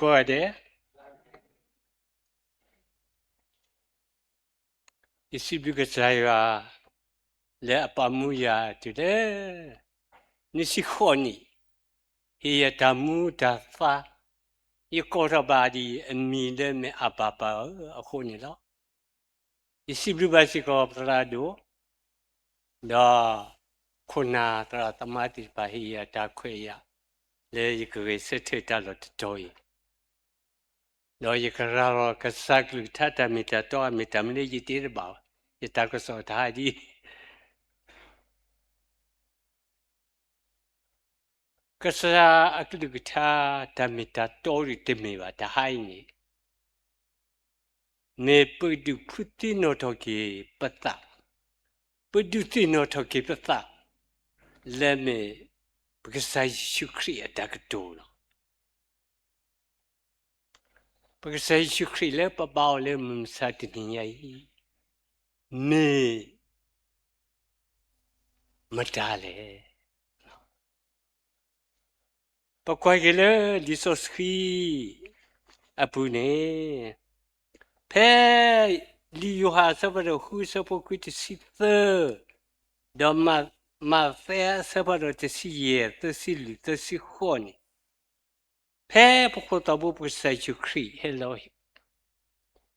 ကိးဂၤဒဲး, ယစံးဘျုးကစၢ်ယွၤ လၢအပာ်မူယၤတုၤလၢ နွံဆံဃိးနံၣ်, ဟ့ၣ်ယၤတၢ်မူတၢ်သါ, ယကိးထီၣ်ဘၣ်ဒ်အမံၤလၢမ့ၢ်အဘၤပၤဧၢအဃိန့ၣ်လီၤ. ယစံးဘျုးဘၣ်စ့ၢ်ကီးပသရၣ်ဒိၣ်, ဒီးခိၣ်နၢ်သရၣ်သမါသ့ၣ်တဖၣ်ဟ့ၣ်ယၤတၢ်ခွဲးယာ် လၢယကဂဲၤဆၢထၢၣ်တၢ်လီၢ်တတီၤအံၤ, ဒီးယကရၤလီၤကစၢ်ကလုၢ်ကထါတၢ်မ့ၢ်တၢ်တီအမ့ၢ်တၢ်မနုၤယတဲတဘၣ်ဘၣ်, ယတၢ်ကစီၣ်တဟါဒ် ကစၢ်အကလုၢ်ကထါတၢ်မ့ၢ်တၢ်တီဒ်တမ့ၢ်ဘၣ် တဟါအံၤန့ၣ်, မ့ၢ်ပဒုးသ့ၣ်နီၣ်ထီၣ်က့ၤပသး, ပဒုးသ့ၣ်နီၣ်ထီၣ်က့ၤပသး လၢမ့ၢ်ပကစၢ်ယ့ၣ်ၡူးခရံာ်အတၢ်ကတိၤလီၤ. ပကစၢ်ယ့ၣ်ၡူးခရံာ်လၢပဘါအီၤလၢမုၢ်မဆါတနံၤညါအံၤ မ့ၢ်မတၤလဲၣ်. ပကွၢ်က့ၤလၢလံာ်စီဆှံအပူၤန့ၣ်, ဖဲလံာ်ယိၤဟၣ်အဆၢဖးဒိၣ်ဃုအဆၢဖိခွံတဆံသၢ, ဒီးမးသဲအဆၢဖးဒိၣ်တဆံယဲၢ်သၢဆံလွံၢ်သၢဆံဃိးန့ၣ်, ဖဲပခိၣ်သးဘိပကစၢ်ယ့ၣ်ၡူးခရံာ်ဟဲလီၤ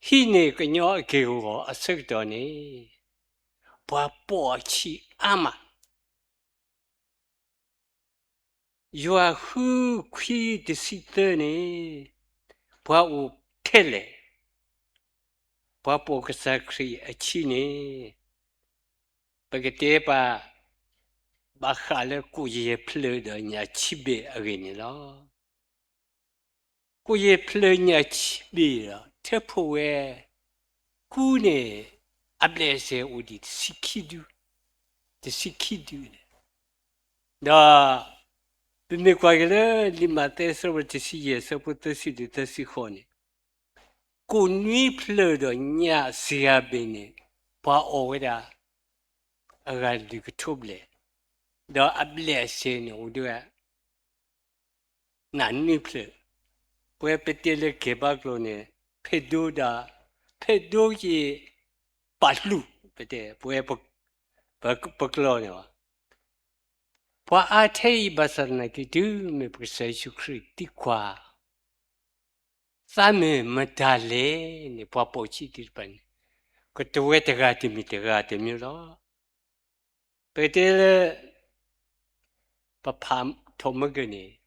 ဟံးန့ၢ်ကညီအက့ၢ်အဂီၤအဆၢကတီၢ်န့ၣ်, ပှၤပိာ်အခံအါမး. ယိၤဟၣ်ဃုခွံတဆံသၢန့ၣ်, ပှၤအိၣ်ထဲလဲၣ်, ပှၤပိာ်ကစၢ်ခရံာ်အခံန့ၣ်, ပကတဲပာ်ဘၣ်ဃးလၢကိၣ်ယဲၢ်ဖျၢၣ်ဒီးညၣ်ဆံဘ့ၣ်အဂ့ၢ်န့ၣ်လီၤ. ကိၣ်ယဲၢ်ဖျၢၣ်ညၣ်ဆံဘ့ၣ်ဒီး ထၢဖှိၣ်ဝဲ ကူန့ၣ် အဘျဲၣ်အစဲၤအိၣ်ဒံးတဆံခံဒု, တဆံခံဒုန့ၣ်, ဒီး ပမ့ၢ်ကွၢ်က့ၤလၢလံာ်မးသဲအဆၢဖးဒိၣ်တဆံယဲၢ်အဆၢဖိသၢဆံလွံၢ်သၢဆံဃိးန့ၣ်, ကိၣ်နွံဖျၢၣ်ဒီးညၣ်စံးဂၤဘ့ၣ်န့ၣ် ပှၤအီၣ်ဝဲဒၣ် အဂၤတဒုကထိဘျဲၣ်, ဒီးအဘျဲၣ်အစဲၤန့ၣ်အိၣ်ဒၣ် နၣ်နွံဖျၢၣ်, ပဝဲပတဲလၢကဲဘါကျိာ်န့ၣ် ဖဲဒိဒီး ဖဲဒိက့ၤပာ်လူၤ ပတဲ ပဝဲ ပကျိာ်န့ၣ်လီၤ. ပှၤအါထဲအံၤဘၣ်ဆၣ်သနာ်က့ တုၤမ့ၢ်ပကစၢ်ယ့ၣ်ၡူးခရံာ်သံကွၢ် သးမ့ၢ်မတၤလဲၣ်န့ၣ် ပှၤပိာ်ခံသ့ၣ်တဖၣ်န့ၣ် ကတဝဲတဂၤတမံၤတဂၤတမံၤလီၤ. ပကတဲလၢ ပဖးထီၣ်မ့ၢ်ဂ့ၤန့ၣ်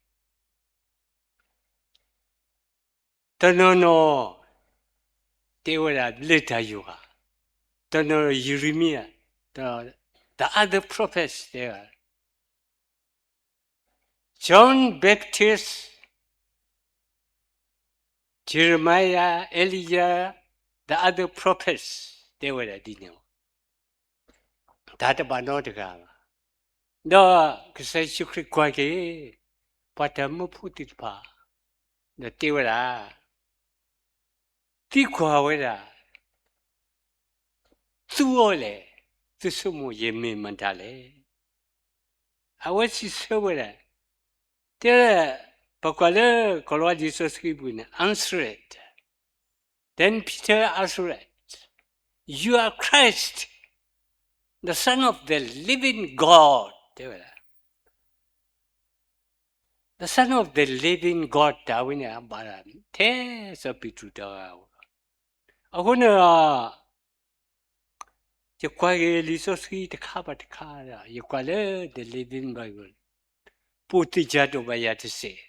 တနီၤနီၤ တဲဝဲဒၣ်လၢတၢ်ယိၤဂၤ, တနီၤနီၤ ယရမံယၤ, တနီၤ the other prophets တဲဝဲ John Baptist, Jeremiah, Elijah, the other prophets တဲဝဲဒၣ်ဒ်န့ၣ်လီၤ. တၢ်တဘၣ်နီတဂၤဘၣ်. ဒီးကစၢ်ယ့ၣ်ၡူးခရံာ်ကွၢ်က့ၤ ပှၤတၢ်မၢဖိသ့ၣ်တဖၣ် ဒီးတဲဝဲဒၣ် သံကွၢ်ဝဲဒၣ် သုအီၤလဲၣ်, သုဆိကမိၣ်ယမ့ၢ်မတၤလဲၣ်. အဝဲစံးဆၢဝဲဒၣ်, တဲ, ပကွၢ်လၢကီၤလၤဝါလံာ်စီဆှံပူၤန့ၣ် answered, then Peter answered, You are Christ, the Son of the living God တဲဝဲဒၣ်. The Son of the living God တၢ်ဝဲန့ၣ် အဘၣ်ထဲစီၤပ့းတရူးတဂၤဧိၤလီၤ. အဃိန့ၣ်ဒီး ယကွၢ်က့ၤလံာ်စီဆှံတခါဘၣ်တခါဒီး ယကွၢ်လၢ the Living Bible ပိာ်သ့ၣ်ကၢ်ဒိၣ်ဘၣ်ယၤတစဲး,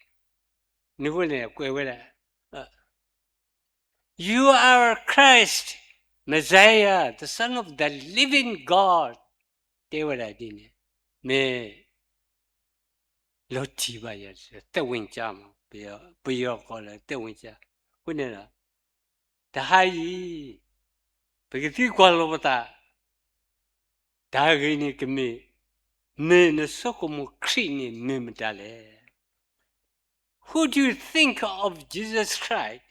နဃိန့ၣ် ကွဲးဝဲဒၣ် You are Christ, Messiah, the Son of the living God တဲဝဲဒၣ်ဒ်န့ၣ်, မ့ၢ် လီၤတံၢ်ဘၣ်ယၤတစဲး, သက်ဝင်ကျမ်းမး, ပယီၤကိးလၢ သက်ဝင်ကျမ်း. အဃိန့ၣ်ဒီး တဟါအံၤ ပကသံကွၢ်လီၤပသး, တၢ်ဂ့ၢ်န့ၣ်ကမ့ၢ်, မ့ၢ်နဆိကမိၣ်ခရံာ်န့ၣ်မ့ၢ်မတၤလဲၣ်. Who do you think of Jesus Christ?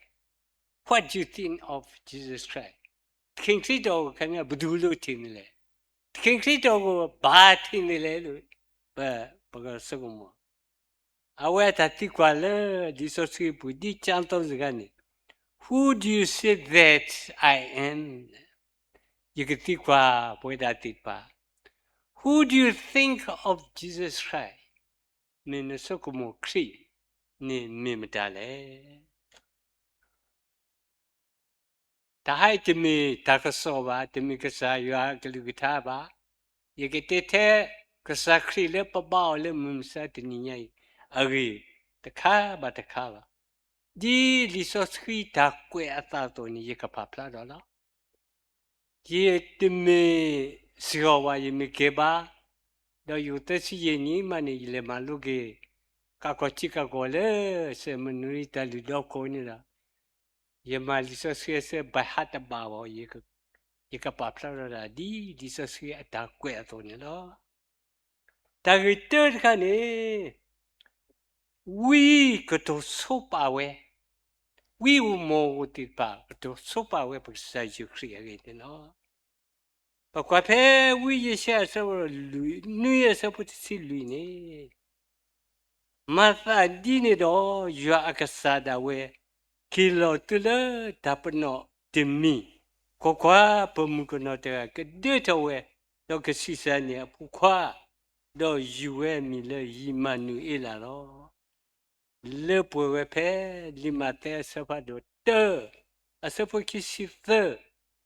What do you think of Jesus Christ? သခင်ခရစ်တော်ကို ခင်ဗျား ဘယ်သူလို့ထင်နေလဲ. သခင်ခရစ်တော်ကို ဘာထင်နေလဲလို့ ပ, ပကဆိကမိၣ် အဝဲအတၢ်သံကွၢ်လၢလံာ်စီဆှံပူၤ ဒ်ကၠါသိစှၤန့ၣ်, Who do you say that I am? ယကသံကွၢ်ပဝဲဒၣ်သ့ၣ်တဖၣ်, Who do you think of Jesus Christ? မ့ၢ်နဆိကမိၣ်ခရံာ်န့ၣ်မ့ၢ်မတၤလဲၣ်. တၢ်ဟဲအံၤတမ့ၢ်တၢ်ကစီၣ်ဘၣ်, တမ့ၢ်ကစၢ်ယွၤအကလုၢ်ကထါဘၣ်. ယကတဲထဲကစၢ်ခရံာ်လၢပဘါအီၤလၢမုၢ်မဆါတနံၤညါအံၤ အဂ့ၢ်တခါဘၣ်တခါဘၣ်. ဒ်လံာ်စီဆှံတၢ်ကွဲးအသးအသိးန့ၣ် ယကပာ်ဖျါထီၣ်လီၤ. ယတမ့ၢ်စ့ၢ်ကီးဘၣ်, ယမ့ၢ်ကဲဘၣ်, ဒီးယအိၣ်သၢဆံယဲၢ်နံၣ်မးန့ၣ် ယလဲၤမၤလိက့ၤ ကးကီၢ်ထံကးကီၢ်လၢ seminary တၢ်လုၢ်ဒီခိၣ်န့ၣ်ဒီး ယမၤလံာ်စီဆှံအဆၢ by heart တဘၣ်ဘၣ်, ယကပာ်ဖျါထီၣ်ဒၣ်ဒ်လံာ်စီဆှံအတၢ်ကွဲးအသိးန့ၣ်လီၤ. တၢ်ဂ့ၢ်တၢတခါန့ၣ်, ဝံကတိၤဆိပာ်ဝဲ, ဝံဧိၤမီၢ်ဧိၤသ့ၣ်တဖၣ် ကတိၤဆိပာ်ဝဲပကစၢ်ယ့ၣ်ၡူးခရံာ်အဂ့ၢ်န့ၣ်လီၤ. ပကွၢ်ဖဲဝံယၡါယၤအဆၢဒိၣ်လွံၢ် နွံအဆၢဖိတဆံလွံၢ်န့ၣ်, မၤသးဒ်န့ၣ်ဒီး ယွၤအကစၢ်ဒၣ်ဝဲ က့ၤလီၤတုၤလၢတၢ်ပနီၣ်တမံၤ, ကွၢ်ကွၢ်, ပမုၣ်ကနီၤတဂၤကဒၢထီၣ်ဝဲ, ဒီးကဆံးစၢ်န့ၢ်အဖိခွါ, ဒီးယုၢ်ဝဲအမံၤလၢယံးမၤနူၤအ့လးလီၤ. လၢပှဲၤဝဲဖဲလံာ်မးသဲအဆၢဖးဒိၣ်တၢ, အဆၢဖိခံဆံသၢ,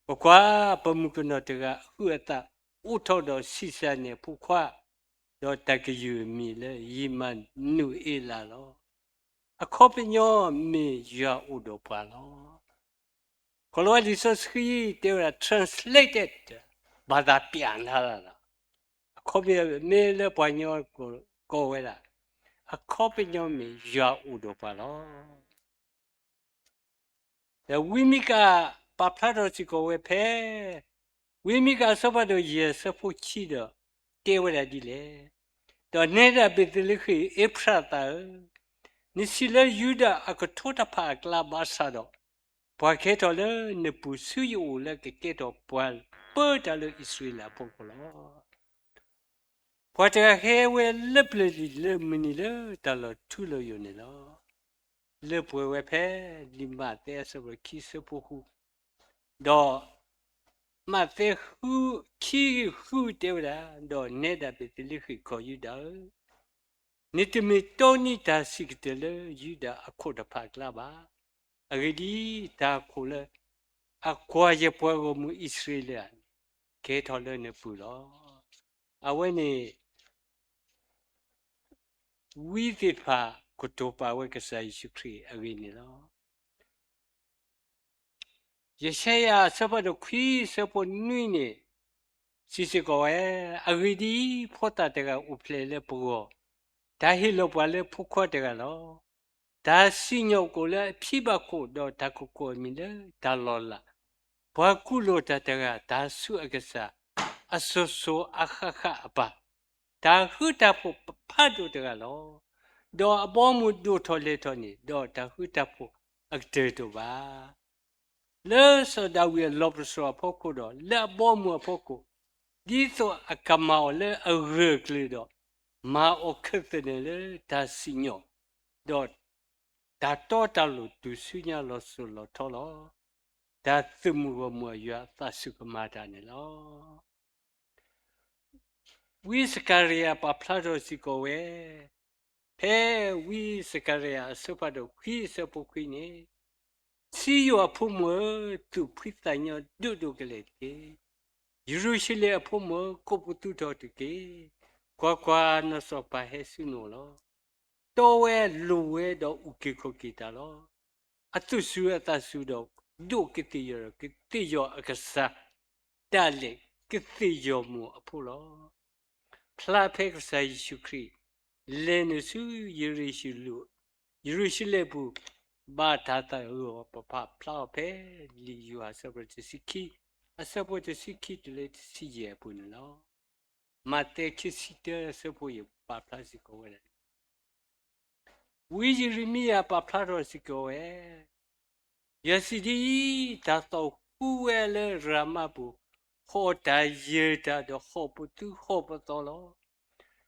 ကွၢ်ကွၢ်, ပမုၣ်ကနီၤတဂၤအဟုးအသးအိၣ်ထီၣ်ဒီးဆံးစၢ်န့ၢ်အဖိခွါ, ဒီးတၢ်ကယုၢ်အမံၤလၢယံးမၤနူၤအ့လးလီၤ. အခီပညီမ့ၢ်ယွၤအိၣ်ဒီးပှၤလီၤ. ခီလီၤဝဲလံာ်စီဆှံတဲဝဲဒၣ် translated, ဘာသာပြန်ထားတာလီၤ. အခီပညီမ့ၢ်လၢပှၤကညီကိးဝဲဒၣ်, အခီပညီမ့ၢ်ယွၤအိၣ်ဒီးပှၤလီၤ. ဒီးဝံမံကၤပာ်ဖျါထီၣ်စ့ၢ်ကီးဝဲဖဲ, ဝံမံကၤအဆၢဖးဒိၣ်ယဲၢ်အဆၢဖိခံဒီး တဲဝဲဒၣ်ဒ်လဲၣ်, ဒီးနဲဒၣ်ဘ့းသလ့ဃ့ၣ်အ့ဖရးသးဧၢ, နဆံးလၢယူဒၤအကထိတဖၣ်အကျါဘၣ်ဆၣ်ဒီး, ပှၤကဲထီၣ်လၢနပူၤဆူယအိၣ်လၢကကဲထီၣ်ပှၤပၢတၢ်လၢအံၣ်စရ့လးအဖီခိၣ်လီၤ. ပှၤတဂၤဟဲဝဲလၢပျၢၤလံာ်လၢမုၢ်နံၤလၢတၢ်လီၤထူလီၤယိာ်န့ၣ်လီၤ. လၢပှဲၤဝဲဖဲလံာ်မးသဲအဆၢဖးဒိၣ်ခံဆၢဖိဃု, ဒီး မးသဲဃု, ခံဃုတဲဝဲဒၣ်, ဒီးနဲဒၣ်ဘ့းသလ့ဃ့ၣ်ကီၢ်ယူဒၤဧၢ, နတမ့ၢ်တိနံၤတၢ်စံးကတၢၢ်လၢယူဒၤအခိၣ်တဖၣ်အကျါဘၣ်. အဂ့ၢ်ဒ်အံၤ, တၢ်အခိၣ်လၢအကွၢ်ယပှၤဂီၢ်မုၢ်အံၣ်စရ့လးန့ၣ် ကဲထီၣ်လၢနပူၤလီၤ. အဝဲန့ၣ် ဝံသ့ၣ်တဖၣ်ကတိၤပာ်ဝဲကစၢ်ယ့ၣ်ၡူးခရံာ်အဂ့ၢ်န့ၣ်လီၤ. ယၡါယၤအဆၢဖးဒိၣ်ခွံအဆၢဖိနွံန့ၣ် စံးစ့ၢ်ကီးဝဲ, အဂ့ၢ်ဒ်အံၤ, ဖိသၣ်တဂၤအိၣ်ဖျဲၣ်လၢပဂီၢ်, တၢ်ဟ့ၣ်လီၤပှၤလၢဖိခွါတဂၤလီၤ. တၢ်စံၣ်ညီၣ်ကအိၣ်လၢအဖံဘၣ်ခိၣ်, ဒီးတၢ်ကကိးအမံၤလၢတၢ်လီၤလး, ပှၤကူၣ်လိာ်တၢ်တဂၤ, တၢ်ဆူးအကစၢ်, အစိၤစိၤအဃၣ်ဃၣ်အပၢ်, တၢ်ဃုတၢ်ဖိးဖးဒိၣ်တဂၤလီၤ. ဒီးအဘီအမုၢ်ဒိၣ်ထီၣ်လဲၢ်ထီၣ်န့ၣ်, ဒီးတၢ်ဃုတၢ်ဖိးအကတၢၢ်တအိၣ်ဘၣ်. လၢစီၤဒၤဝံးအလီၢ်ပစိာ်အဖီခိၣ်ဒီး လၢအဘီအမုၢ်အဖီခိၣ်, ဒ်သိးအကမၤအီၤလၢအဂၢၢ်အကျၢၤဒီး, မၤအီၤခၢၣ်သနၢၣ်လၢတၢ်စံၣ်ညီၣ်, ဒီးတၢ်တီတၢ်လိၤတုၤဆူညါလီၤစိၤလီၤထီလီၤ. တၢ်သုးမုၢ်ဂီၢ်မုၢ်အယွၤအသးဆူၣ်ကမၤတၢ်န့ၣ်လီၤ. ဝံစကၤရယၤပာ်ဖျါထီၣ်စ့ၢ်ကီးဝဲ, ဖဲဝံစကၤရယၤအဆၢဖးဒိၣ်ခွံအဆၢဖိခွံန့ၣ်, စံယိၣ်အဖိမုၣ်ဧၢ, သူၣ်ဖှံသးညီဒိၣ်ဒိၣ်ကလဲာ်တက့ၢ်. ယရူၤၡလ့ၣ်အဖိမုၣ်ဧၢ, ကိးပသူထီၣ်တက့ၢ်. ကွၢ်ကွၢ်, နီၢ်စီၤပၤဟဲဆူနအိၣ်လီၤ. တီဝဲလိၤဝဲဒီးအုၣ်က့ၤခီၣ်က့ၤတၢ်လီၤ. အသူၣ်စူၤအသးစူၤဒီးဒိးကသ့ၣ်ယီၤဒီး ကသ့ၣ်ယီၤအကစၢ်ဒၣ်လဲာ်, ကသ့ၣ်ယီၤမိၢ်အဖိလီၤ. ဖျါဖဲကစၢ်ယ့ၣ်ၡူးခရံာ် လဲၤနုာ်ဆူယရူၤၡလ့ၣ်, ယရူၤၡလ့ၣ်အပူၤ, ဘၣ်တၢ်သးဂ့ၤအီၤ ပပာ်ဖျါအီၤဖဲလံာ်ယိၤဟၣ်အဆၢဖးဒိၣ်တဆံခံ, အဆၢဖိတဆံခံတုၤလၢတဆံယဲၢ်အပူၤန့ၣ်လီၤ. မးသဲခံဆံတၢအဆၢဖိယဲၢ်ပာ်ဖျါစ့ၢ်ကီးဝဲဒၣ် ဝံယံးရမံယၤပာ်ဖျါထီၣ်စ့ၢ်ကီးဝဲ, ယဲၢ်ဆံဒ်အံၤ, တၢ်သီၣ်ဃုဝဲလၢရၤမးပူၤ, ဟီၣ်တၢ်ယၢၤတၢ်ဒီးဟီၣ်ပသူဟီၣ်ပသီလီၤ.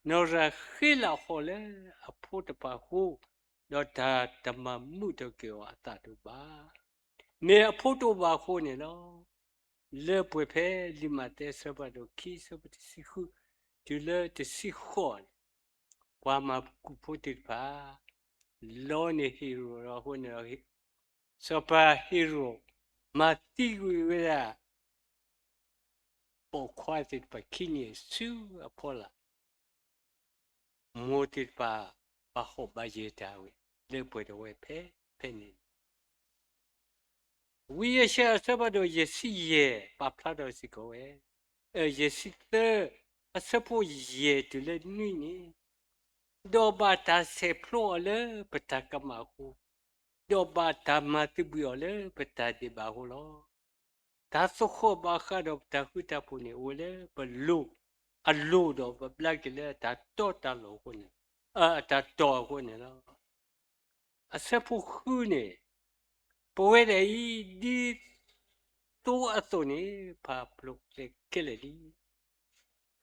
နီၢ်ရၤဃ့လးဟီၣ်လၢအဖိတဖၣ်အဃိ, ဒီးတၢ်တမၤမုာ်ထီၣ်က့ၤအီၤအသးတအိၣ်ဘၣ်. မ့ၢ်အဖိတအိၣ်ဘၣ်အဃိန့ၣ်လီၤ. လၢပှဲၤဖဲလံာ်မးသဲအဆၢဖးဒိၣ်ခံ အဆၢဖိတဆံဃု တုၤလၢတဆံဃိးန့ၣ်, ပှၤမၤကူၣ်ဖိသ့ၣ်တဖၣ် လီန့ၢ်ဟ့ရိၣ်အဃိန့ၣ်ဒီး, စီၤပၤဟ့ရိၣ် မၤသံကွံာ်ဝဲဒၣ် ပိာ်ခွါသ့ၣ်တဖၣ်ခံနံၣ်ဆူအဖီလာ်, မိၢ်သ့ၣ်တဖၣ် ဘၣ်ဟီၣ်ဘၣ်ယၢၤတၢ်ဝဲ လၢပှဲၤထီၣ်ဝဲဖဲဖဲန့ၣ် ဝံယၡါယၤအဆၢဖးဒိၣ်ယဲၢ်ဆံယဲၢ် ပာ်ဖျါထီၣ်စ့ၢ်ကီးဝဲ, ယဲၢ်ဆံသၢ အဆၢဖိယဲၢ်တုၤလၢနွံန့ၣ်, ဒီးဘၣ်တၢ်ဆဲးဖျိအီၤလၢပတၢ်ကမၣ်အဃိ, ဒီးဘၣ်တၢ်မၤသဘှံးအီၤလၢပတၢ်ဒဲးဘးအဃိလီၤ. တၢ်သိၣ်ဃီၣ်ဘၣ်ဃးဒီးပတၢ်ဃူတၢ်ဖိးန့ၣ် အိၣ်ဝဲလၢပလိၤအလိၤဒီး ပဘျါက့ၤလၢအတၢ်တီတၢ်လိၤအဃိန့ၣ်, အတၢ်တီၢ်အဃိန့ၣ်လီၤ. အဆၢဖိဃုန့ၣ်, ပဝဲဒၣ်အံၤ ဒ်သိအသိးန့ၣ် ပာ်ဖျိးကျဲခဲလၢာ်လံ.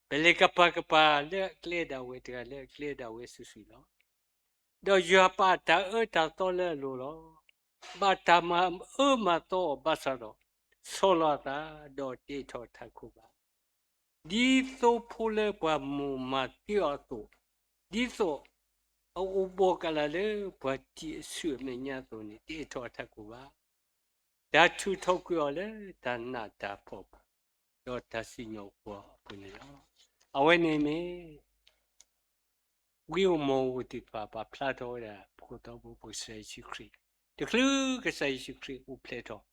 ပလဲၤကပၤကပၤလၢအကျဲဒၣ်ဝဲတဂၤ လၢအကျဲဒၣ်ဝဲစုာ်စုာ်လီၤ. ဒီးယွၤပာ်တၢ်အၢတၢ်သီလၢအလိၤလီၤ. ဘၣ်တၢ်မၤအၢမၤသီအီၤဘၣ်ဆၣ်ဒီး, ဆီၣ်လီၤအသးဒီးတအဲၣ်ထီၣ်ထးခိၣ်ဘၣ်. ဒ်သိဖိလၢပှၤမိၢ်မၤသံအီၤအသိး, ဒ်သိးအအိၣ်ဘှီၣ်ကလာ်လၢပှၤတံာ်အဆူၣ်အမဲာ်ညါအသိးန့ၣ် တအဲၣ်ထီၣ်အထးခိၣ်ဘၣ်. တၢ်ထူးထီၣ်ကွံာ်အီၤလၢတၢ်နးတၢ်ဖှီၣ်, ဒီးတၢ်စံၣ်ညီၣ်ကွီၢ်အပူၤန့ၣ်လီၤ. အဝဲန့ၣ်မ့ၢ် ဝံဧိၤမီၢ်ဧိၤသ့ၣ်တဖၣ် ပာ်ဖျါထီၣ်ဝဲဒၣ် ပခိၣ်သီဖိပကစၢ်ယ့ၣ်ၡူးခရံာ်, တချုးကစၢ်ယ့ၣ်ၡူးခရံာ်အိၣ်ဖျဲၣ်ထီၣ်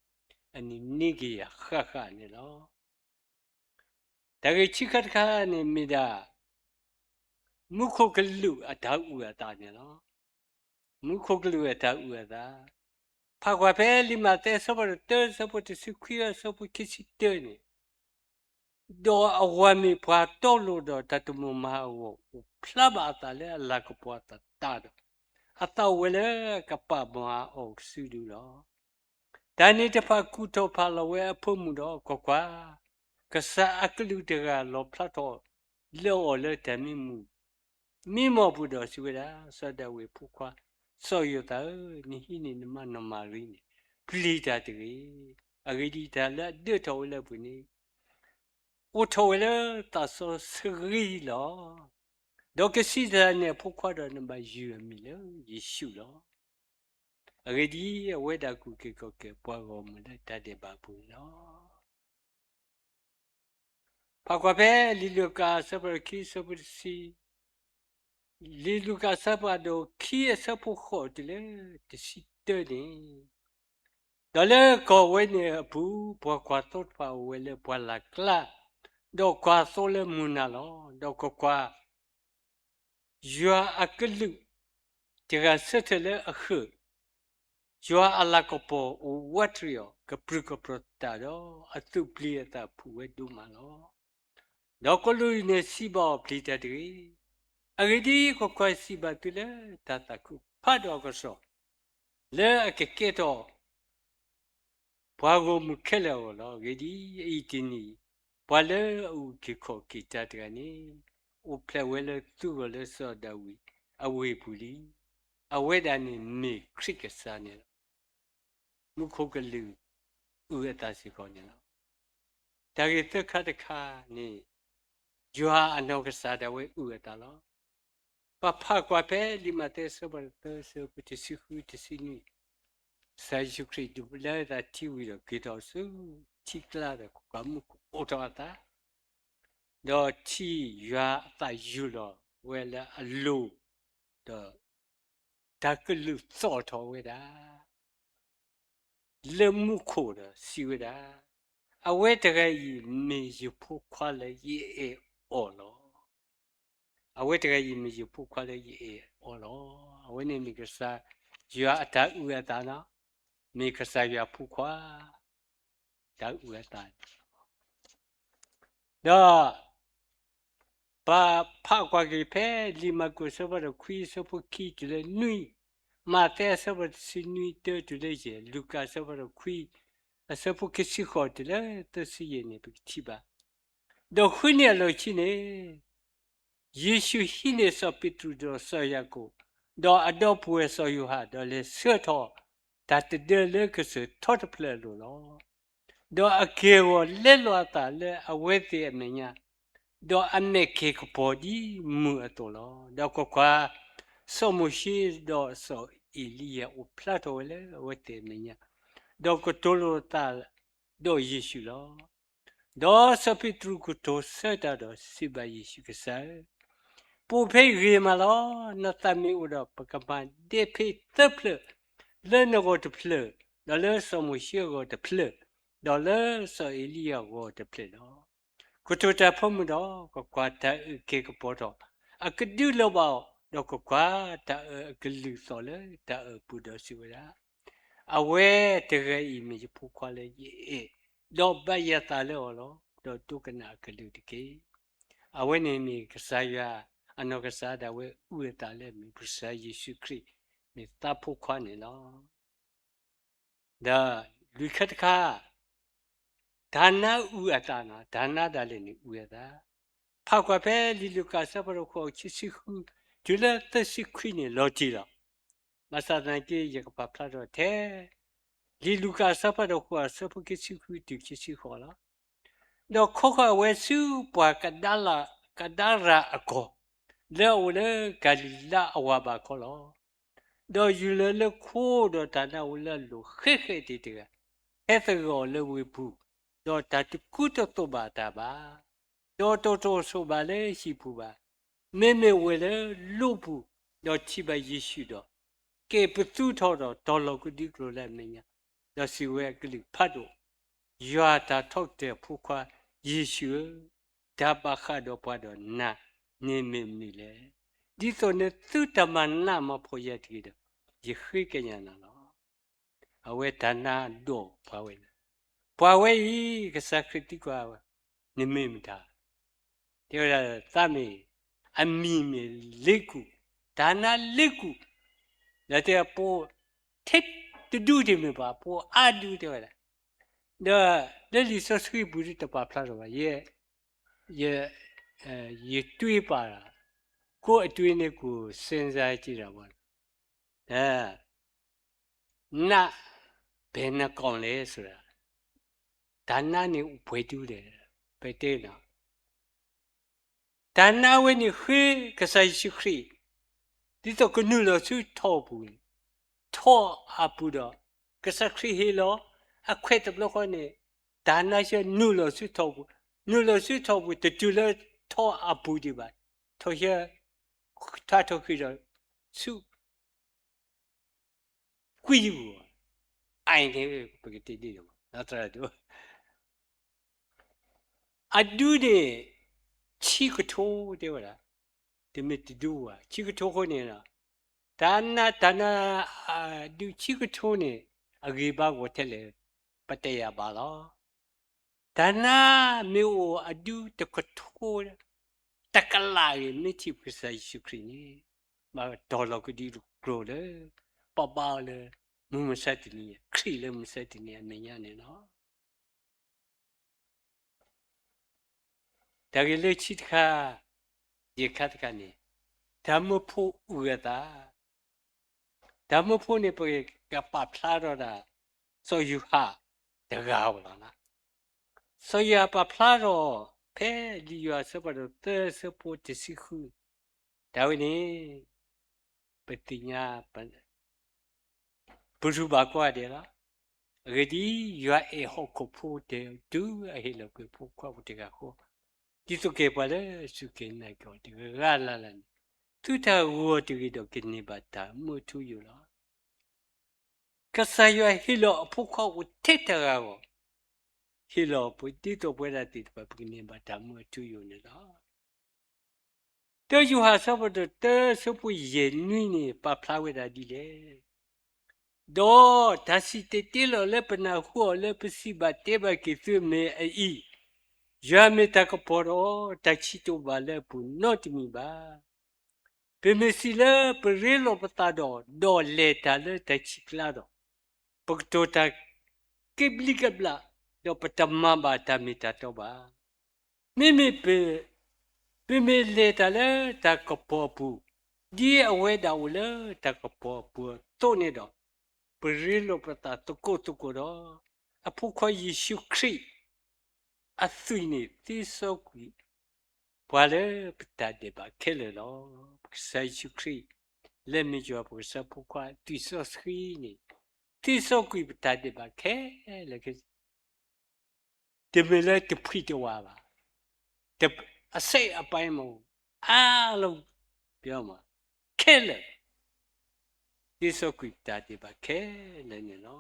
အနံၣ်နွံကယၤဃၣ်ဃၣ်န့ၣ်လီၤ. တၢ်ဂ့ၢ်ခံခါတခါန့ၣ်မ့ၢ်ဒၣ် မူခိၣ်ကလူးအတၢ်အုၣ်အသးန့ၣ်လီၤ. မူခိၣ်ကလူးအတၢ်အုၣ်အသး, ဖးကွၢ်ဖဲလံာ်မးသဲအဆၢဖးဒိၣ်တၢ အဆၢဖိတဆံခွံ အဆၢဖိခံဆံတၢန့ၣ်, ဒီးအဝၤမ့ၢ်ပှၤတီလိၤဒီးတၢ်တမိၣ်မၤအဂီၢ် အိၣ်ဖျါဘၣ်အသးလၢအလၤကပီၤအသးတၢ်ဒီး, အသးအိၣ်ဝဲလၢအကပာ်မၤအီၤစုဒုလီၤ. တၢ်န့ၣ်တဖၣ်ကူၣ်ထီၣ်ဖးလီၤဝဲအဖိမုၣ်ဒီးကွၢ်ကွၢ်, ကစၢ်အကလူးတဂၤလီၤဖျါထီၣ်လၢအီၤလၢတၢ်မံမုာ်, မံမီၢ်ပူၤဒီးစံးဝဲဒၣ်, စီၤဒၤဝံးအဖိခွါ, စီၤယိၤသးဧၢ, နဟံးန့ၢ်နမါနီၢ်မၤရံန့ၣ် ပျံၤတၢ်တဂ့ၤ. အဂ့ၢ်ဒ်အံၤ, တၢ်လၢအဒၢထီၣ်ဝဲလၢအပူၤန့ၣ် အိၣ်ထီၣ်ဝဲလၢသးစီဆှံလီၤ. ဒီးကစံးတၢ်န့ၣ်အဖိခွါဒီး နဘၣ်ယုၢ်အမံၤလၢယ့ၣ်ၡူးလီၤ. အဂ့ၢ်ဒ်အံၤ, အဝဲဒၣ်ကူၣ်က့ၤကီၢ်က့ၤပှၤဂီၢ်မုၢ်လၢတၢ်ဒဲးဘးအပူၤန့ၣ်လီၤ. ဖးကွၢ်ဖဲလံာ်လူၤကၣ်အဆၢဖးဒိၣ်ခံ အဆၢဖိတဆံ, လံာ်လူၤကၣ်အဆၢဖးဒိၣ်ခံ အဆၢဖိဃိးတုၤလၢတဆံတၢန့ၣ်, ဒီးလၢကီၢ်ဝဲန့ၣ်အပူၤ ပှၤကွၢ်သိတဖၣ်အိၣ်ဝဲလၢပှၢ်လၢ်ကျါ, ဒီးကွၢ်သိလၢမုၢ်နၤလီၤ. ဒီးကွၢ်ကွၢ်, ယွၤအကလူးတဂၤဆၢထၢၣ်လၢအဃၢၤ, ယွၤအလၤကပီၤအိၣ်ဝးတရံးအီၤ, ကပြုၢ်ကပြီၤတၢ်ဒီးအသူၣ်ပျံၤအသးဖုးဝဲဒိၣ်မးလီၤ. ဒီးကလူးန့ၣ်စံးဘၣ်အီၤ, ပျံၤတၢ်တဂ့ၤ. အဂ့ၢ်ဒ်အံၤ, ကွၢ်ကွၢ်, ယစံးဘၣ်သုလၢတၢ်သးခုဖးဒိၣ်အကစီၣ် လၢအကကဲထီၣ် ပှၤဂီၢ်မုၢ်ခဲလၢာ်အဂီၢ်လီၤ. အဂ့ၢ်ဒ်အံၤ, အံၤတနံၤအံၤ ပှၤလၢအအုၣ်က့ၤခီၣ်က့ၤတၢ်တဂၤန့ၣ် အိၣ်ဖျဲၣ်ဝဲလၢသုဂီၢ်လၢစီၤဒၤဝံးအဝ့ၢ်ပူၤလံ. အဝဲဒၣ်န့ၣ်မ့ၢ်ခရံာ်ကစၢ်န့ၣ်လီၤ. မူခိၣ်ကလူးအုၣ်အသးစ့ၢ်ကီးန့ၣ်လီၤ. တၢ်ဂ့ၢ်သၢခါတခါန့ၣ်, ယွၤအနီၢ်ကစၢ်ဒၣ်ဝဲအုၣ်အသးလီၤ. ပဖးကွၢ်ဖဲလံာ်မးသဲအဆၢဖးဒိၣ်သၢ အဆၢဖိတဆံဃု တဆံနွံ, ကစၢ်ယ့ၣ်ၡူးခရံာ်ဒုးလၢအသးထံဝံၤဒီး က့ၤထီၣ်ဆူထံကျါဒီး ကွၢ်ကွၢ်, မူခိၣ်အိးထီၣ်အသး, ဒီးထံၣ်ယွၤအသးယုၢ်လီၤဝဲလၢအလိၤ, ဒီး တၢ်ကလုၢ်သီၣ်ထီၣ်ဝဲဒၣ် လၢမူခိၣ်ဒီးစံးဝဲဒၣ်, အဝဲတဂၤအံၤမ့ၢ်ယဖိခွါလၢယအဲၣ်အီၤလီၤ. အဝဲတဂၤအံၤမ့ၢ်ယဖိခွါလၢယအဲၣ်အီၤလီၤ. အဝဲန့ၣ်မ့ၢ်ကစၢ်ယွၤအတၢ်အုၣ်အသးလီၤ. မ့ၢ်ကစၢ်ယွၤအဖိခွါ တၢ်အုၣ်အသးန့ၣ်လီၤ. ဒီး ပဖးကွၢ်က့ၤဖဲလံာ်မၢ်ကူးအဆၢဖးဒိၣ်ခွံ အဆၢဖိခံတုၤလၢနွံ, မးသဲအဆၢဖးဒိၣ်တဆံနွံ တၢတုၤလၢယဲၢ်, လူၤကၣ်အဆၢဖးဒိၣ်ခွံ အဆၢဖိခံဆံဃိးတုၤလၢသၢဆံယဲၢ်န့ၣ် ပကထံၣ်ဘၣ်. ဒီးဃုနံၣ်အလီၢ်ခံန့ၣ် ယ့ၣ်ၡူးဟံးန့ၢ်စီၤပ့းတရူးဒီးစီၤယၤကိာ်, ဒီးအဒီပုၢ်ဝဲၢ်စီၤယိၤဟၣ်, ဒီးလဲၤဆှၢထီၣ်တၢ်တဒၢလၢကစၢၢ်ထီတဖျၢၣ်အလိၤလီၤ. ဒီးအက့ၢ်အဂီၤလဲလိာ်အသးလၢအဝဲသ့ၣ်အမဲာ်ညါ, ဒီးအမဲာ်က့ၤကပီၤဒ်မုၢ်အသိးလီၤ. ဒီးကွၢ်ကွၢ်, စီၤမိၤၡ့ဒီးစီၤအ့လံယၤအိၣ်ဖျါထီၣ်ဝဲလၢအဝဲသ့ၣ်အမဲာ်ညါ, ဒီးကတိၤလိာ်သးဒီးယ့ၣ်ၡူးလီၤ. ဒီးစီၤပ့းတရူးကတိၤဆၢတၢ်ဒီးစံးဘၣ်ယ့ၣ်ၡူး, ကစၢ်ဧၢ, ပအိၣ်ဖဲအံၤဂ့ၤမးလီၤ. နသးမ့ၢ်အိၣ်ဒီး ပကမၤဒဲးဖ့သၢဖျၢၣ်, လၢနဂီၢ်တဖျၢၣ်, ဒီးလၢစီၤမိၤၡ့အဂီၢ်တဖျၢၣ်, ဒီးလၢစီၤအ့လံယၤအဂီၢ်တဖျၢၣ်လီၤ. ကတိၤတၢ်ဖိမုၢ်ဒီး, ကွၢ်ကွၢ်, တၢ်အၢၣ်က့ၤကပီၤထီၣ်, အကဒုလီၤဘၣ်အီၤ, ဒီးကွၢ်ကွၢ်, တၢ်အၢၣ်အကလုၢ်သီၣ်လၢတၢ်အၢၣ်ပူၤဒီးစံးဝဲဒၣ်, အဝဲတဂၤအံၤမ့ၢ်ယဖိခွါလၢယအဲၣ်, ဒီးဘၣ်ယသးလၢအီၤလီၤ. ဒီးဒိကနၣ်အကလုၢ်တက့ၢ်. အဝဲန့ၣ်မ့ၢ်ကစၢ်ယွၤအနီၢ်ကစၢ်ဒၣ်ဝဲအုၣ်အသးလၢအမ့ၢ်ကစၢ်ယ့ၣ်ၡူးခရံာ်, မ့ၢ်သးဖိခွါန့ၣ်လီၤ. ဒီးလွံၢ်ခါတခါ, တၢ်နါအုၣ်အသးန့ၣ်, တၢ်နါဒၣ်လဲာ်န့ၣ်အုၣ်အသး. ဖးကွၢ်ဖဲလံာ်လူၤကၣ်အဆၢဖးဒိၣ်ဃိး ခံဆံဃု, တုၤလၢသၢဆံခွံန့ၣ်လီၤတံၢ်လီၤ. ဘၣ်ဆၣ်သနာ်က့ ယကပာ်ဖျါထီၣ်ထဲ လံာ်လူၤကၣ်အဆၢဖးဒိၣ်ဃိး အဆၢဖိခံဆံဃုတုၤခံဆံဃိးလီၤ. ဒီးခီဃီၤအဝဲဆူပှၤကဒၤရၤ, ကဒၤရၤအကီၢ်, လၢအအိၣ်လၢကၤလံၤလါအဝၤဘးခီလီၤ. ဒီးယူၤလၢလၢခိဒီးတၢ်နါအိၣ်လၢအလိၤဃဲဃဲတ့ၢ်တဂၤ, ဟဲသဂၢၢ်အီၤလၢဝ့ၢ်ပူၤ, ဒီးတၢ်တကူတသိးဘၣ်တၢ်ဘၣ်, ဒီးတတြီဆိၣ်ဘၣ်လၢဟံၣ်ပူၤဘၣ်, မ့မ့ၢ်ဝဲၢ်လၢလိပူၤ, ဒီးထံၣ်ဘၣ်ယ့ၣ်ၡူးဒီး, က့ၤပသူထီၣ်ဒီးတီၤလီၤကဒံကလိာ်လၢအမဲာ်ညါ, ဒီးစံးဝဲအကလုၢ်ဖးဒိၣ်, ယွၤတၢ်ထီကတၢၢ်အဖိခွါယ့ၣ်ၡူးဧၢ, တၢ်ဘၣ်ဃးဒီးပှၤဒီးနၤန့ၣ်မ့ၢ်မနုၤလဲၣ်. ဒ်သိးနသုတမၤနးမၤဖှီၣ်ယၤတဂ့ၤဒီး, ယဃ့ကညးနၤလီၤ. အဝဲတၢ်နါဒိၣ်ပှၤဝဲန့ၣ်, ပှၤဝဲအံၤ ကစၢ်ခရံာ်သံကွၢ်ဝဲ, နမ့ၢ်မတၤ, တဲဝဲဒၣ်သးမ့ၢ်, အမံၤမ့ၢ်လ့ကူၣ်, တၢ်နါလ့ကူၣ်, ဒီးတဲအပိ, ထဲတဒူၣ်တမ့ၢ်ဘၣ်, ပိအါဒူၣ်တဲဝဲဒၣ်, ဒီးလၢလံာ်စီဆှံပူၤဒ်တပာ်ဖျါထီၣ်ဘၣ်, ယ, ယ, ယတွ့ပာ်, ကိးအတွ့န့ၣ်ကိးစဲစါကံရၤဝါ နး, ဘယ်နှကောင်လဲဆိုတာ, တၢ်နါန့ၣ်အိၣ်ပှဲၤဒူၣ်လဲၣ်, ပတဲနီၤ, တၢ်နါဝဲန့ၣ်ဃ့ကစၢ်ယ့ၣ်ၡူးခရံာ်, ဒ်သိးကနုာ်လီၤဆူထိးပူၤန့ၣ်, ထိးအပူၤဒီး, ကစၢ်ခရံာ်ဟ့ၣ်လီၤ, အခွဲးတဘျီဃီန့ၣ်, တၢ်နါဆၢနုာ်လီၤဆူထိးပူၤ, နုာ်လီၤဆူထိးပူၤ တတုၤလၢထိးအပူၤဒံးဘၣ်, ထိးဆၢ, ထါထီၣ်ဃံဒီး, ဆူ ကွံယပူၤ, အအံၤန့ၣ်ပကတဲဒ်န့ၣ်, အဒူန့ၣ်, ဆံကထိတဲဝဲဒၣ်, တမ့ၢ်တဒူဘၣ်, ဆံကထိဃိန့ၣ်, တၢ်နါ, တၢ်နါ, ဒူဆံကထိန့ၣ်, အဂံၢ်ဘါဂီၢ်ထဲလဲၣ်, ပတဲယၤဘၣ်လီၤ. တၢ်နါမ့ၢ်အိၣ်အဒူတကထိ, တကလးဂ့ၤ မ့ၢ်ထံၣ်ပကစၢ်ယ့ၣ်ၡူးခရံာ်န့ၣ်, ဘၣ်တီၤလီၤကဒံကလိာ်လၢ, ပဘါအီၤလၢ, မုၢ်မဆါတနံၤ, ခရံာ်လၢမုၢ်မဆါတနံၤအမဲာ်ညါန့ၣ်လီၤ. တၢ်ဂ့ၢ်လၢခံတခါ, ယခါတခါန့ၣ်, တၢ်မၢဖိအုၣ်အသး, တၢ်မၢဖိန့ၣ် ပကပာ်ဖျါထီၣ်ဒၣ်, စီၤယိၤဟၣ်တဂၤဧိၤလီၤ. စီၤယိၤဟၣ်ပာ်ဖျါထီၣ်, ဖဲလံာ်ယိၤဟၣ်အဆၢဖးဒိၣ်သၢအဆၢဖိတဆံဃု, တၢ်ဝဲန့ၣ်, ပသ့ၣ်ညါ ပရူးဘၣ်ကိးဂၤဒဲးလီၤ. အဂ့ၢ်ဒ်အံၤ, ယွၤအဲၣ်ဟီၣ်ခိၣ်ဖိတဲာ်တုၤအဟ့ၣ်လီၤကွံာ်အဖိခွါအိၣ်တဂၤအဃိ, ဒ်သိးက့ၤပှၤလၢအစူၢ်က့ၤနာ်က့ၤအီၤတဂၤလၢ်လၢ်န့ၣ်, သုတၢ်ဂီၤတဂ့ၤဒီးကန့ၢ်ဘၣ်တၢ်မူအထူအယိာ်လီၤ. ကစၢ်ယွၤဟ့ၣ်လီၤအဖိခွါအိၣ်ထဲတဂၤအဂီၢ်, ဟ့ၣ်လီၤပှၤဒ်သိးပဝဲဒၣ်သ့ၣ်တဖၣ်ပကန့ၢ်ဘၣ်တၢ်မူအထူအယိာ်န့ၣ်လီၤ. တၢယိၤဟၣ်အဆၢဖးဒိၣ်သၢအဆၢဖိယဲၢ်နွံန့ၣ် ပာ်ဖျါဝဲဒၣ်ဒ်လဲၣ်. ဒီးတၢ်စံၣ်တဲၤတဲလီၤလၢပနၢ်ဟူအီၤလၢပစံးဘၣ်တဲဘၣ်က့ၤသုအမဲာ်အံၤ, ယွၤမ့ၢ်တၢ်ကပီၤဒီးတၢ်ဆံးတအိၣ်ဘၣ်လၢအပူၤနီတမံၤဘၣ်. ပမ့ၢ်စံးလၢပရ့လိာ်ပသးဒီး, ဒီးလဲၤတၢ်လၢတၢ်ဆံးကျါဒီး, ပကတိၤတၢ်ကဘျံးကဘျၣ်, ဒီးပတမၤဘၣ်တၢ်မ့ၢ်တၢ်တီဘၣ်. မ့မ့ၢ်ပ ပမ့ၢ်လဲၤတၢ်လၢတၢ်ကပီၤအပူၤ, ဒ်အဝဲဒၣ်အိၣ်လၢတၢ်ကပီၤအပူၤအသိးန့ၣ်ဒီး, ပရ့လိာ်ပသးသကိးသကိးဒီး, အဖိခွါယ့ၣ်ၡူးခရံာ်အသွံၣ်န့ၣ် သ့စီကွံာ်ပှၤလၢပတၢ်ဒဲးဘးခဲလၢာ်လီၤ. ပကစၢ်ယ့ၣ်ၡူးခရံာ် လၢမ့ၢ်ယွၤပကစၢ်ဖိခွါအသွံၣ်စီဆှံန့ၣ် သ့စီကွံာ်ပတၢ်ဒဲးဘးခဲလၢာ် တမ့ၢ်လၢတဖှံတဝးဘၣ်, အစိတ်အပိုင်းမ့ၢ် အါလုံး ခဲလၢာ် သ့စီကွံာ်ပတၢ်ဒဲးဘးခဲလၢာ်န့ၣ်လီၤ.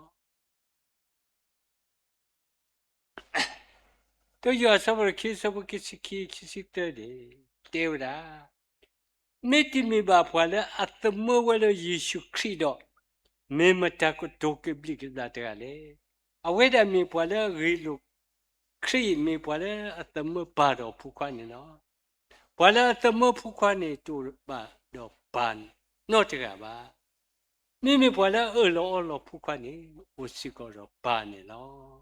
တယိၤဟၣ်အဆၢဒိၣ်ခံ အဆၢဖိခံဆံခံ ခံဆံသၢန့ၣ် တဲဝဲဒၣ်, မ့တမ့ၢ်ဘၣ်ပှၤလၢအသမၢဝဲလၢယ့ၣ်ၡူးခရံာ်ဒီး, မ့ၢ်မတၤကတိၤကဘျံးကဘျၣ်တဂၤလဲၣ်. အဝဲဒၣ်မ့ၢ်ပှၤလၢအဂ့ၤလိာ်ခရံာ်, မ့ၢ်ပှၤလၢအသမၢပၢ်ဒီးဖိခွါန့ၣ်လီၤ. ပှၤလၢအသမၢဖိခွါန့ၣ် တအိၣ်ဘၣ်ဒီးပၢ်နီတဂၤဘၣ်. မ့မ့ၢ်ပှၤလၢအအၢၣ်လီၤအီလီၤဖိခွါန့ၣ် အိၣ်စ့ၢ်ကီးဒီးပၢ်န့ၣ်လီၤ. လံာ်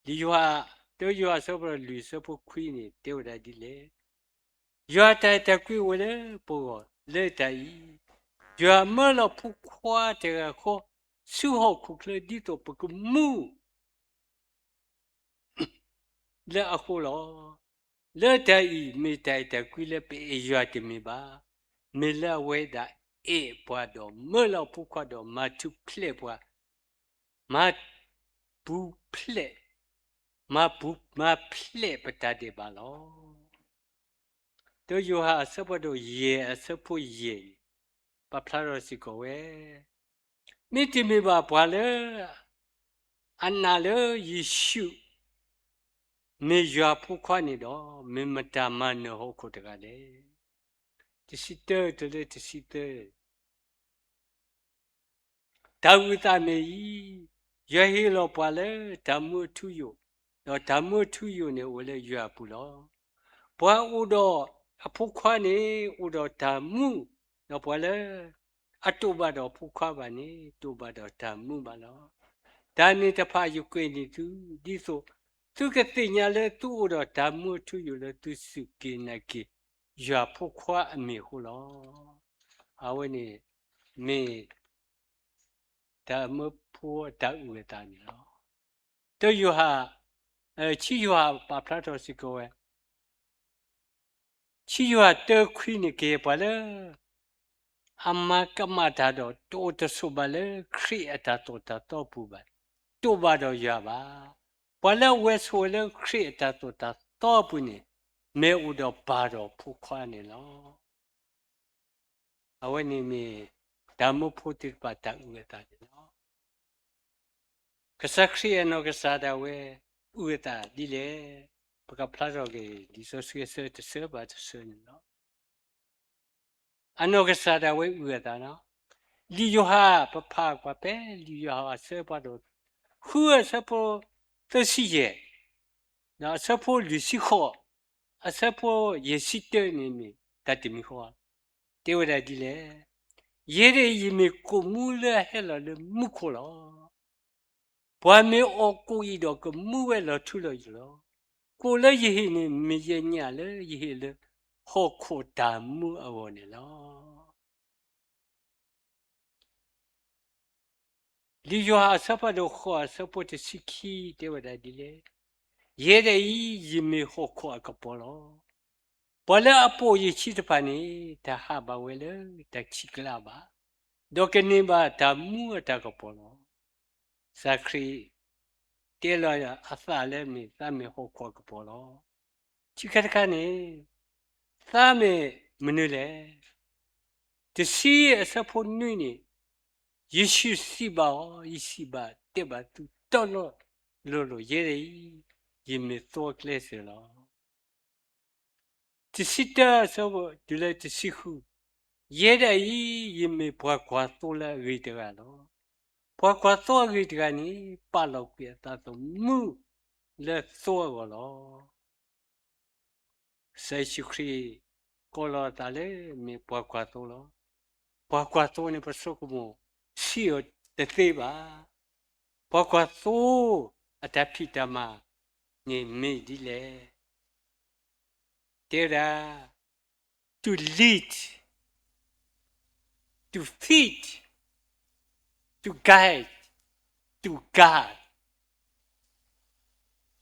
ယိၤဟၣ်, တယိၤဟၣ်အဆၢဒိၣ်လွံၢ် အဆၢဖိခွံန့ၣ် တဲဝဲဒၣ်ဒ်လဲၣ်. ယွၤအတၢ်အဲၣ်တၢ်ကွံအိၣ်ဝဲလၢပဂီၢ်လၢတၢ်အံၤ, ယွၤမၢလီၤဖိခွါတဂၤဃီ ဆူဟီၣ်ခိၣ်ချၢဒ်သိးပကမူ လၢအဃိလီၤ. လၢတၢ်အံၤ မ့ၢ်တၢ်အဲၣ်တၢ်ကွံလၢပအဲၣ်ယွၤတမ့ၢ်ဘၣ်, မ့ၢ်လၢအဝဲဒၣ်အဲၣ်ပှၤဒီးမၢလီၤအဖိခွါဒီးမၤထူၣ်ဖျဲးပှၤ, မၤပူၤဖျဲး, မၤပူၤမၤဖျဲးပတၢ်ဒဲးဘးလီၤ. တယိၤဟၣ်အဆၢဒိၣ်ယဲၢ် အဆၢဖိယဲၢ်န့ၣ် ပာ်ဖျါထီၣ်စ့ၢ်ကီးဝဲ မ့တမ့ၢ်ဘၣ်ပှၤလၢ အနာ်လၢယ့ၣ်ၡူး မ့ၢ်ယွၤဖိခွါန့ၣ်ဒီး မ့ၢ်မတၤမၤနၢၤဟီၣ်ခိၣ်တဂၤလဲၣ်. တဆံတၢတုၤလၢတဆံသၢ, တၢ်အုၣ်အသးမ့ၢ်အံၤ, ယွၤဟ့ၣ်လီၤပှၤလၢတၢ်မူအထူအယိာ်, ဒီးတၢ်မူအထူအယိာ်န့ၣ်အိၣ်လၢယွၤအပူၤလီၤ. ပှၤအိၣ်ဒီးအဖိခွါန့ၣ် အိၣ်ဒီးတၢ်မူ, ဒီးပှၤလၢအတအိၣ်ဘၣ်ဒီးဖိခွါဘၣ်န့ၣ် တအိၣ်ဘၣ်ဒီးတၢ်မူဘၣ်လီၤ. တၢ်န့ၣ်တဖၣ်ယကွဲးန့ၢ်သု ဒ်သိးသုကသ့ၣ်ညါလၢသုအိၣ်ဒီးတၢ်မူအထူအယိာ်လၢသုစူၢ်က့ၤနာ်က့ၤယွၤဖိခွါအမ့ၢ်အဃိလီၤ. အဝဲန့ၣ်မ့ၢ် တၢ်မၢဖိအတၢ်အုၣ်အသးန့ၣ်လီၤ. တယိၤဟၣ်, ဆံယိၤဟၣ်ပာ်ဖျါထီၣ်စ့ၢ်ကီးဝဲ, ဆံယိၤဟၣ်တၢခွံန့ၣ် ကယဲၢ်ပှၤလၢ အမၤကမၣ်တၢ်ဒီး တအိၣ်တဆိးဘၣ်လၢခရံာ်အတၢ်သိၣ်တၢ်သီအပူၤဘၣ်, တအိၣ်ဘၣ်ဒီးယွၤဘၣ်. ပှၤလၢအဝဲဆိးဝဲလၢခရံာ်အတၢ်သိၣ်တၢ်သီအပူၤန့ၣ် မ့ၢ်အိၣ်ဒီးပၢ်ဒီးဖိခွါန့ၣ်လီၤ. အဝဲန့ၣ်မ့ၢ်တၢ်မၢဖိသ့ၣ်တဖၣ်တၢ်အုၣ်အသးန့ၣ်လီၤ. ကစၢ်ခရံာ်အနီၢ်ကစၢ်ဒၣ်ဝဲ အုၣ်အသးဒ်လဲၣ်. ပကဖျါထီၣ်က့ၤ လံာ်စီဆှံအဆၢတဆၢဘၣ်တဆၢန့ၣ်လီၤ. အနီၢ်ကစၢ်ဒၣ်ဝဲအုၣ်အသးလီၤ. လံာ်ယိၤဟၣ် ပဖးကွၢ်ဖဲ လံာ်ယိၤဟၣ်အဆၢဖးဒိၣ်ဃု အဆၢဖိသၢဆံယဲၢ်, ဒီးအဆၢဖိလွံၢ်ဆံဃိး, အဆၢဖိယဲၢ်ဆံတၢန့ၣ်မ့ၢ်တၢ်တမံၤဃီ, တဲဝဲဒၣ်ဒ်လဲၣ်. ယဲဒၣ်အံၤ ယမ့ၢ်ကိးမူလၢအဟဲလီၤလၢမူခိၣ်လီၤ. ပှၤမ့ၢ်အီၣ်ကိၣ်အံၤဒီး ကမူဝဲလီၤထူလီၤယိာ်လီၤ. ကိၣ်လၢယဟ့ၣ်န့ၣ် မ့ၢ်ယဲညၣ်လၢယဟ့ၣ်လၢဟီၣ်ခိၣ်တၢ်မူအဂီၢ်န့ၣ်လီၤ. လံာ်ယိၤဟၣ်အဆၢဖးဒိၣ်ဃိး အဆၢဖိတဆံခံ တဲဝဲဒၣ်ဒ်လဲၣ်. ယဲဒၣ်အံၤ ယမ့ၢ်ဟီၣ်ခိၣ်အကပီၤလီၤ. ပှၤလၢအပိာ်ယခံတဖၣ်န့ၣ် တဟးဘၣ်ဝဲလၢတၢ်ခံးကျါဘၣ်, ဒီးကန့ၢ်ဘၣ်တၢ်မူအတၢ်ကပီၤလီၤ. ကစၢ်ခရံာ် တဲလီၤအသးလၢမ့ၢ်သးမ့ၢ်ဟီၣ်ခိၣ်အကပီၤလီၤ. ခံခါတခါန့ၣ် သးမ့ၢ်မနုၤလဲၣ်. တဆံအဆၢဖိနွံန့ၣ် ယ့ၣ်ၡူးစံးဘၣ်အီၤ, ယစံးဘၣ်တဲဘၣ်သုတီတီလိၤလိၤ ယဲဒၣ်အံၤ ယမ့ၢ်သိအကျဲစၢၤလီၤ. တဆံတၢအဆၢဖိတုၤလၢတဆံဃု, ယဲဒၣ်အံၤ ယမ့ၢ်ပှၤကွၢ်သိလၢအဂ့ၤတဂၤလီၤ. ပှၤကွၢ်သိအဂ့ၤတဂၤန့ၣ် ပာ်လီၤကွံာ်အသးသမူလၢသိအဂီၢ်လီၤ. ကစၢ်ယ့ၣ်ၡူးခရံာ် ကိးလီၤအသးလၢမ့ၢ်ပှၤကွၢ်သိလီၤ. ပှၤကွၢ်သိန့ၣ် ပဆိကမိၣ်ဆံးအီၤတသ့ဘၣ်. ပှၤကွၢ်သိအတၢ်ဖံးတၢ်မၤန့ၣ်မ့ၢ်ဒ်လဲၣ်. တဲဝဲဒၣ် to lead, to feed, to guide, to guard,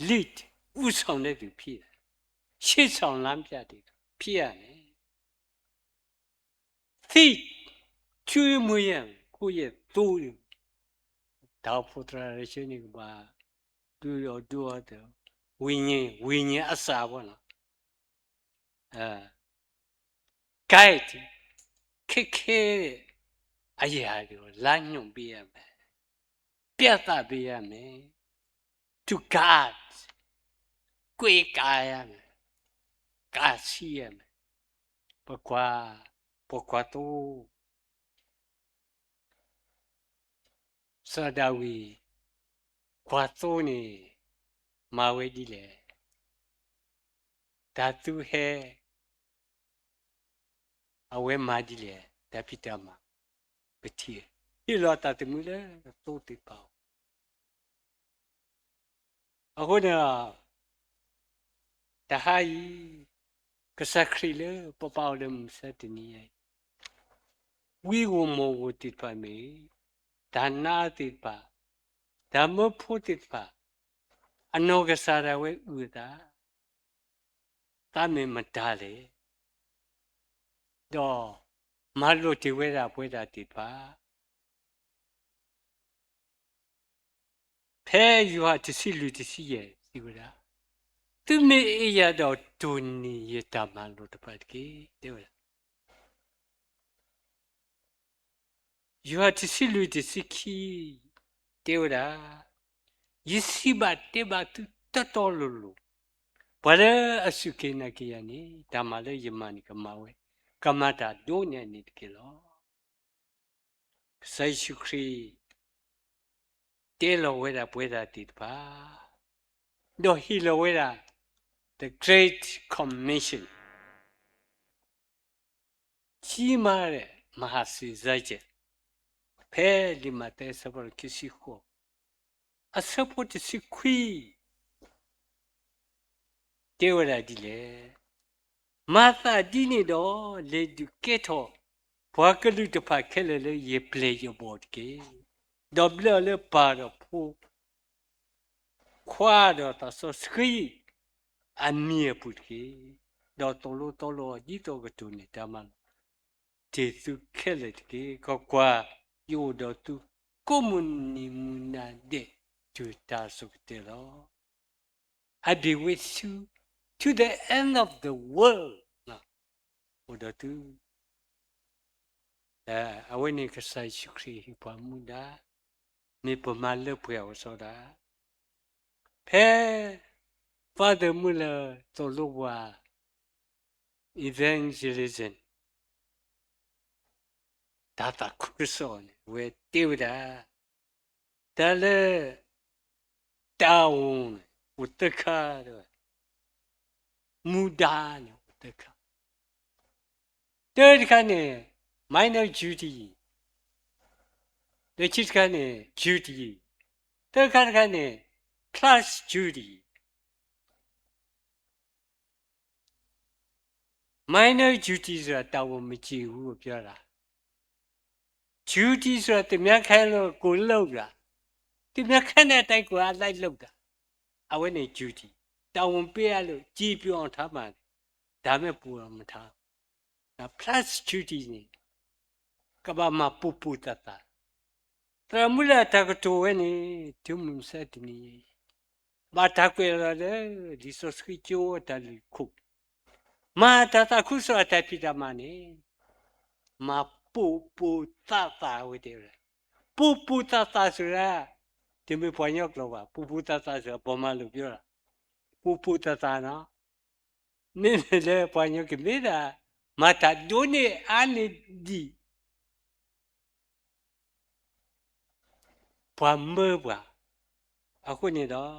lead ဦးဆောင်တဲ့သူဖြစ်ရမယ်, ရှေ့ဆောင်လမ်းပြသူဖြစ်ရမယ်. Feed ကျွေးမွေးရမယ် ကိုယ့်ရဲ့သိုးတွေ, တၢ်အိၣ်ဖှိၣ်သရၣ်ရၢရှဲန့ၣ်ကဘၣ် ဒုးအီၣ်ဒုးအီတၢ်, ဝိညာဉ်, ဝိညာဉ်အစာပေါ့နော်. guide ခက်ခဲတဲ့အရာတွေကို လမ်းညွှန်ပေးရမယ်, ပြသပေးရမယ်. to guard ကွဲကါရမယ်, ကါဆံရမယ်. ပကွၢ်, ပကွၢ်သိ စီၤဒၤဝံး ကွၢ်သိန့ၣ် မၤဝဲဒ်လဲၣ်. တၢ်သူဟဲ အဝဲမၤဒ်လဲၣ်, တၢ်ဖံးတၢ်မၤ ပထံၣ်, ဟ့ၣ်လီၤတၢ်သမူလၢသိသ့ၣ်တဖၣ်အအိၣ်. အဃိန့ၣ် တဟါအံၤ ကစၢ်ခရံာ်လၢပပာ်အီၤလၢမုၢ်မဆါတနံၤအံၤ ဝံဧိၤမီၢ်ဧိၤသ့ၣ်တဖၣ်မ့ၢ်ဂ့ၤ, တၢ်နါသ့ၣ်တဖၣ်, တၢ်မၢဖိသ့ၣ်တဖၣ်, အနီၢ်ကစၢ်ဒၣ်ဝဲအုၣ်အသး, သးမ့ၢ်မတၤလဲၣ်, ဒီးမၤလိာ်တ့ၢ်ဝဲဒၣ်ပဝဲဒၣ်သ့ၣ်တဖၣ် ဖဲယိၤဟၣ်တဆံလွံၢ်တဆံယဲၢ်စံးဝဲဒၣ်, သုမ့ၢ်အဲၣ်ယၤဒီးတိၢ်န့ၢ်ယတၢ်မၤလိာ်တဖၣ်တက့ၢ်, တဲဝဲဒၣ်. ယိၤဟၣ်တဆံလွံၢ်တဆံခံ တဲဝဲဒၣ်, ယစံးဘၣ်တဲဘၣ်သုတီတီလိၤလိၤ, ပှၤလၢအစူၢ်က့ၤနာ်က့ၤယၤန့ၣ် တၢ်မၤလၢယမၤန့ၣ် ကမၤဝဲ, ကမၤတၢ်ဒိၣ်န့ၢ်အန့ၣ်တက့ၢ်လီၤ. ကစၢ်ယ့ၣ်ၡူးခရံာ် တဲလီၤဝဲဒၣ်ပဝဲဒၣ်သ့ၣ်တဖၣ်, ဒီးဟ့ၣ်လီၤဝဲဒၣ် the Great Commission, ကြီးမားတဲ့ မဟာစီရင်ချက်, ဖဲလံာ်မးသဲအဆၢဖးဒိၣ်ခံဆံဃိး အဆၢဖိတဆံခွံ တဲဝဲဒၣ်ဒ်လဲၣ်, မၤသးဒ်န့ၣ်ဒီး လဲၤဒုးကဲထီၣ် ပှၤကလုာ်တဖၣ်ခဲလၢာ်လၢယပျဲၢ်ယဘီၣ်တက့ၢ်. ဒီးဘျၢလၢပၢ်ဒီးဖိ ခွါဒီးသးစီဆှံ အမံၤအပူၤတက့ၢ်. ဒီးသိၣ်လိသီလိအီၤ ဒ်သိးကတိၢ်န့ၢ်တၢ်မၤလိာ် တ့ၢ်သုခဲလၢာ်တက့ၢ်. ကွၢ်ကွၢ်, ယအိၣ်ဒီးသု ကိးမုၢ်နံၤမုၢ်နၤဒဲး တုၤတၢ်ဆိကတၢၢ်လီၤ. I'll be with you to the end of the world. အိၣ်ဒီးသု, အဝဲန့ၣ်ကစၢ်ယ့ၣ်ၡူးခရံာ်ဟ့ၣ်ပှၤမူဒါ, မ့ၢ်ပမၤလၢပှဲၤအီၤကစီဒီ, ဖဲ Father Muller သိၣ်လိပှၤ evangelism တၢ်သးခုကစီၣ်န့ၣ် အဝဲတဲဝဲဒၣ်, တၢ်လၢ တာဝန်န့ၣ် အိၣ်သၢခါ, မူဒါန့ၣ် အိၣ်သၢခါ, တၢတခါန့ၣ် minor duty, လၢခံတခါန့ၣ် duty, သၢခါတခါန့ၣ် plus duty. Minor duty ဆိုတာ တာဝန်မကျေဘူး ပြောတာ. Duty ဆိုတာ သူများခိုင်းလို့ ကိုယ်လုပ်တာ. သူများခိုင်းတဲ့အတိုင်း ကိုယ်ကလိုက်လုပ်တာ. အဝဲန့ၣ် duty, တာဝန်ပေးအပ်လို့ ကျေပွန်အောင်ထားမှာ, ဒါပေမဲ့ ပို့အောင်မထား. ဒါ plus duty န့ၣ် ကဘၣ်မၤပိာ်ပိာ်သၣ်သၣ်. သရၣ်မုၣ်လၢအတၢ်ကတိၤဝဲန့ၣ် တုၤမုၢ်မဆါတနံၤအံၤ ဘၣ်တၢ်ကွဲးလီၤလၢ လံာ်စီဆှံကၠိအတၢ်လုၢ်ခိၣ်, မၤတၢ်သးခုကစီၣ်အတၢ်ဖံးတၢ်မၤန့ၣ် မၤပိာ်ပိာ်သၣ်သၣ်ဝဲတဲဝဲဒၣ်. ပိာ်ပိာ်သၣ်သၣ်ဆိုတာ တမ့ၢ်ပှၤကညီကျိာ်ဘၣ်. ပိာ်ပိာ်သၣ်သၣ်ဆိုတာ ဗမာလိုပြောတာ. ပိာ်ပိာ်သၣ်သၣ်နီၤ. မ့မ့ၢ်လၢပှၤကညီကမ့ၢ်ဒၣ် မၤတၢ်ဒိၣ်န့ၢ်အါန့ၢ်ဒံး ပှၤမၢပှၤ. အဃိန့ၣ်ဒီး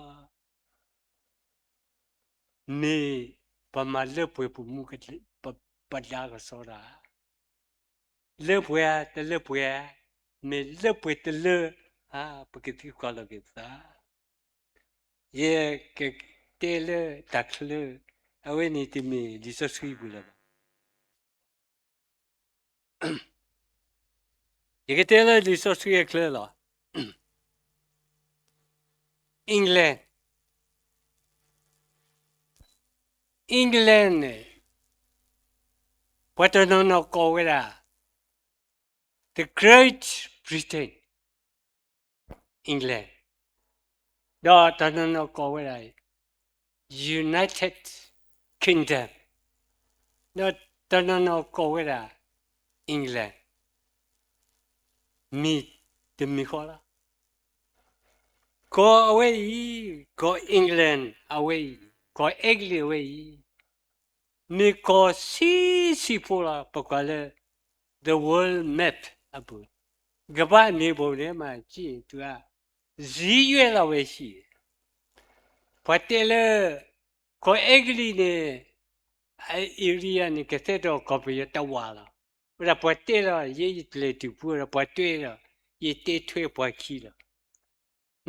မ့ၢ်ပမၤလၢပှဲၤပမူ ပဒါကစီဒီ, လၢပှဲၤဧါ တလၢပှဲၤဧါ, မ့ၢ်လၢပှဲၤတလၢဧါ, ပကသံကွၢ်လီၤက့ၤပသး. ယကတဲလၢတၢ်ချၢ အဝဲန့ၣ်တမ့ၢ်လံာ်စီဆှံပူၤလၢၤဘၣ်. ယကတဲလၢလံာ်စီဆှံအချၢလီၤ. England, England န့ၣ် ပှၤတနီၤနီၤကိးဝဲဒၣ် The Great Britain, England, ဒီးတနီၤနီၤကိးဝဲဒၣ် United Kingdom, ဒီးတနီၤနီၤကိးဝဲဒၣ် England, မ့ၢ်တမံၤဃီလီၤ. ကီၢ်အဝဲအံၤ, ကီၢ် England အဝဲအံၤ, ကီၢ်အဲကလံးအဝဲအံၤ မ့ၢ်ကီၢ်ဆံးဆံးဖိလီၤ. ပကွၢ်လၢ the world map အပူၤ, ကမ္ဘာ့မြေပုံထဲမှာကြည့်ရင် သူက စံးရွက်လီၤဝဲရှိတယ်. ပှၤတဲလၢ ကီၢ်အဲကလံးန့ၣ် အ area န့ၣ် ကသဲထီၣ်ကီၢ်ပယီၤတဝးလီၤ. ဝဲဒၣ်ပှၤတဲလီၤ ယဲယတလဲၤတုၤဖုဒီး ပှၤတဲဒီး ယတဲထွဲပှၤခံလီၤ.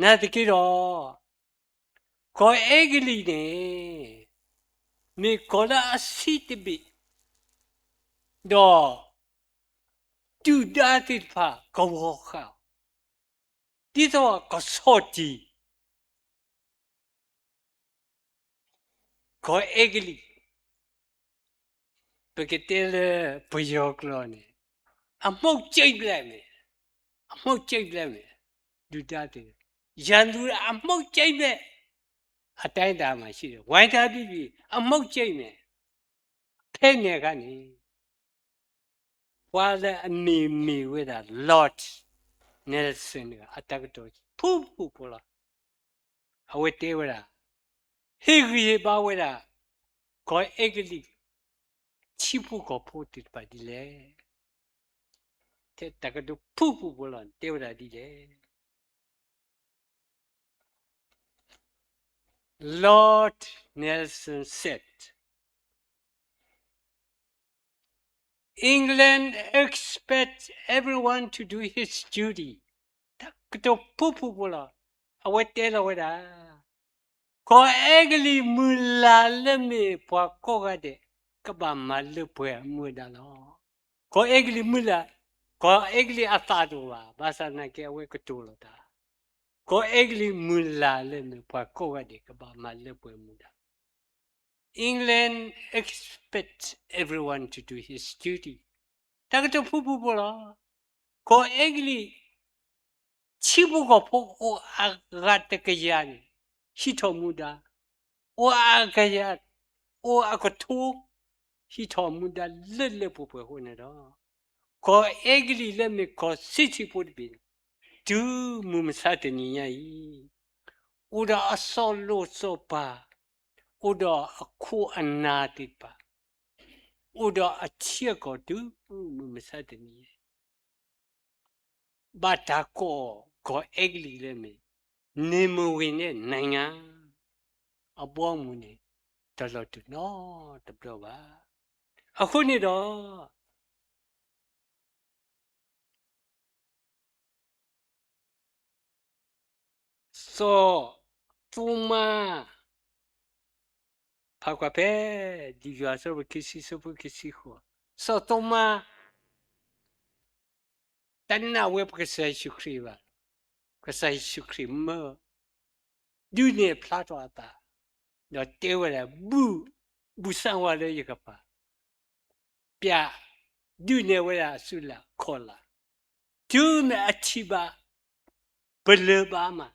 နာ်သက့ဒီး ကီၢ်အဲကလံးန့ၣ် မ့ၢ်ကီၢ်လၢအဆံးတဘ့ၣ်, ဒီး ဒုၣ်ဒါသ့ၣ်တဖၣ်ကဝီၤဃာ်အီၤ, ဒ်သိးကဆီၣ်တံၢ် ကီၢ်အဲကလံး, ပကတဲလၢပယီၤကျိာ်န့ၣ် အမှိုက်ကျိတ်ပလိုက်မယ်, အမှိုက်ကျိတ်ပလိုက်မယ်, ဒုၣ်ဒါသ့ၣ်, ရန်သူအမှိုက်ကျိတ်မယ်, အတိုင်းအတာမှာရှိတယ်, ဝိုင်းထားပြီးပြီ, အမှိုက်ကျိတ်မယ်. ဖဲန့ၣ်အခါန့ၣ် ပှၤလၢအမ့ၢ်မ့ၢ်ဝဲဒၣ် Lord Nelson တဂၤ အတၢ်ကတိၤဖုၣ်ဖုၣ်ဖိလီၤ. အဝဲတဲဝဲဒၣ်, ဟ့ၣ်ဂံၢ်ဟ့ၣ်ဘါဝဲဒၣ် ကီၢ်အဲကလံး ထံဖိကီၢ်ဖိသ့ၣ်တဖၣ်ဒ်လဲၣ်. တၢ်ကတိၤဖုၣ်ဖုၣ်ဖိလီၤ တဲဝဲဒၣ်ဒ်လဲၣ်. Lord Nelson said, England expects everyone to do his duty. တၢ်ကတိၤဖုၣ်ဖုၣ်ဖိလီၤ. အဝဲတဲလီၤဝဲဒၣ်, ကီၢ်အဲကလံးမုၢ်လၢ်လၢမ့ၢ်ပှၤကိးဂၤဒဲး ကဘၣ်မၤလၢပှဲၤအမူအဒါလီၤ. ကီၢ်အဲကလံးမုၢ်လၢ်, ကီၢ်အဲကလံးအသးတအိၣ်ဘၣ်, ဘၣ်ဆၣ်သနာ်က့အဝဲကတိၤလီၤတၢ်, ကီၢ်အဲကလံးမုၢ်လၢ်လၢမ့ၢ်ပှၤကိးဂၤဒဲး ကဘၣ်မၤလၢပှဲၤမူဒါ England expects everyone to do his duty. တၢ်ကတိၤဖုၣ်ဖုၣ်ဖိလီၤ. ကီၢ်အဲကလံး ထံဖိကီၢ်ဖိအိၣ်အဂၤတကယၤန့ၣ် ဟံးထီၣ်မူဒါ, အိၣ်အဂၤ, အိၣ်အကထိ ဟံးထီၣ်မူဒါလၢလၢပှဲၤပှဲၤအဃိန့ၣ်ဒီး ကီၢ်အဲကလံးလၢမ့ၢ်ကီၢ်ဆံးဆံးဖိတဘ့ၣ်န့ၣ် တုၤမုၢ်မဆါတနံၤညါအံၤ အိၣ်ဒီးအစီၤလိၣ်စီၤပၤ, အိၣ်ဒီးအခိၣ်အနၢ်သ့ၣ်တဖၣ်, အိၣ်ဒီးအထံအကီၢ်တုၤမုၢ်မဆါတနံၤညါအံၤ ဘၣ်တၢ်ကိးကီၢ်အဲကလံးလၢမ့ၢ် နေမဝင်တဲ့နိုင်ငံ အဘီအမုၢ်န့ၣ် တလီၤတူာ်နီတဘျီဘၣ်. အဃိန့ၣ်ဒီး စီၤသိမါ, ဖးကွၢ်ဖဲ ဒ်ယွၤအဆၢဖိခံဆံ ဆၢဖိခံဆံဃိး, စီၤသိမါ တနာ်ဝဲပကစၢ်ယ့ၣ်ၡူးခရံာ်ဘၣ်. ကစၢ်ယ့ၣ်ၡူးခရံာ်မၢ ဒုးနဲၣ်ဖျါထီၣ်အသး, ဒီးတဲဝဲဒၣ်, ဘူၣ်စၣ်ဝါလၢယကပၤ, ပျဲ, ဒုးနဲၣ်ဝဲဒၣ်အစုလၢ်ခီၣ်လၢ်, တုၤမ့ၢ်အထံၣ်ဘၣ် ပလၢၢ်ဘၣ်မး,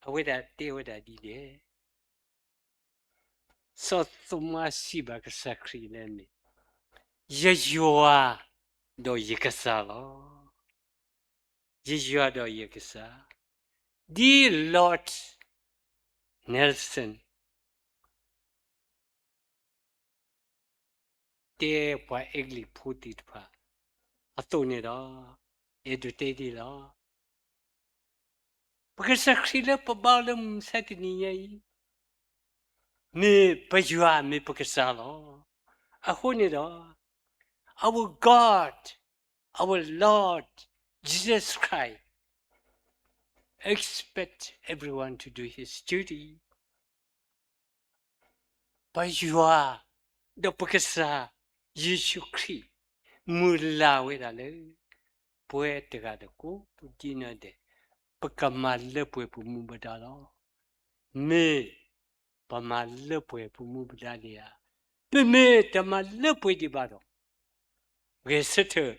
အဝဲဒၣ်တဲဝဲဒၣ်ဒ်လဲၣ်. စီၤသိမါစံးဘၣ်ကစၢ်ခရံာ်လၢမ့ၢ်, ယယွၤဒီးယကစၢ်လီၤ. ယယွၤဒီးယကစၢ်, ဒ် Lord Nelson တဲပှၤအဲကလံးဖိသ့ၣ်တဖၣ်အသိးန့ၣ်ဒီး, အဲၣ်ဒိးတဲဒ်လီၤ. ပကစၢ်ခရံာ်လၢပဘါလၢမုၢ်မဆါတနံၤညါအံၤ, မ့ၢ်ပယွၤ မ့ၢ်ပကစၢ်လီၤ. အဃိန့ၣ်ဒီး, our God, our Lord Jesus Christ expect everyone to do his duty. ပယွၤ ဒီးပကစၢ်ယ့ၣ်ၡူးခရံာ် မုၢ်လၢ်ဝဲဒၣ်လၢ ပဝဲတဂၤဒီးကိးဒ်နီၢ်ဒဲး ပကမၤလၢပှဲၤပမူပဒါလီၤ. မ့ၢ်ပမၤလၢပှဲၤပမူပဒါဒံးဧါ, ပမ့ၢ်တမၤလၢပှဲၤဒံးဘၣ်ဒီး ဂဲၤဆၢထၢၣ်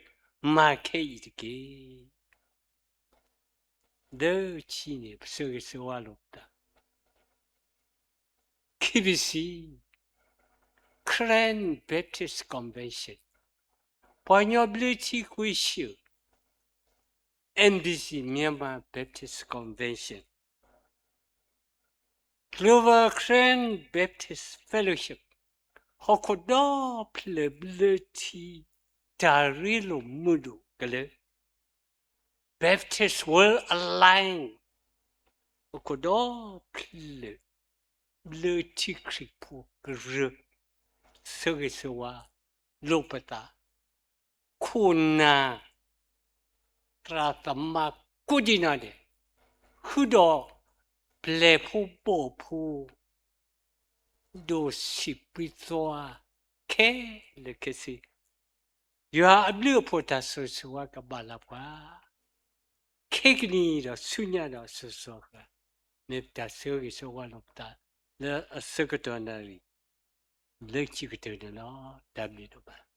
မၤခဲအံၤတက့ၢ်. ဒီးဆံန့ၣ် ပဆၢဂ့ၤဆၢဝါလိာ်ပသး ခ့ဘံစံ Karen Baptist Convention, ပှၤကညီဘျၢထံဃုဆံး M B C, Myanmar Baptist Convention, Global Karen Baptist Fellowship, ဟီၣ်ခိၣ်ဒီဖျၢၣ်ဘျၢထံ တၢ်ရ့လိာ်မုာ်ဒိၣ်ကလၢာ် Baptist World Alliance, ဟီၣ်ခိၣ်ဒီဖျၢၣ် ဘျၢထံခရံာ်ဖိကရၢ ဆၢဂ့ၤဆၢဝါလိာ်ပသး ခိၣ်နၢ် သရၣ်သမါကိးဒံးနီၢ်ဒဲး ဃုာ်ဒီးပျဲၢ်ဖိဘီၣ်ဖိ ဒိၣ်ဆံးပှံသွါ ခဲလၢာ်ခဲဆ့, ယွၤအဘျုးအဖှိၣ်တၢ်ဆိၣ်ဂ့ၤဆိၣ်ဝါကဘၣ်လၢပှၤ ခဲကနံၣ်ဒီးဆူညါဒီးစိၤစိၤအဃၢၤ, မ့ၢ်ပတၢ်ဆၢဂ့ၤဆၢဝါလိာ်ပသး လၢအဆၢကတီၢ်နၣ်ရံၣ် လၢခံကတၢၢ်န့ၣ်လီၤ. တၢ်ဘျုးဒိၣ်မး.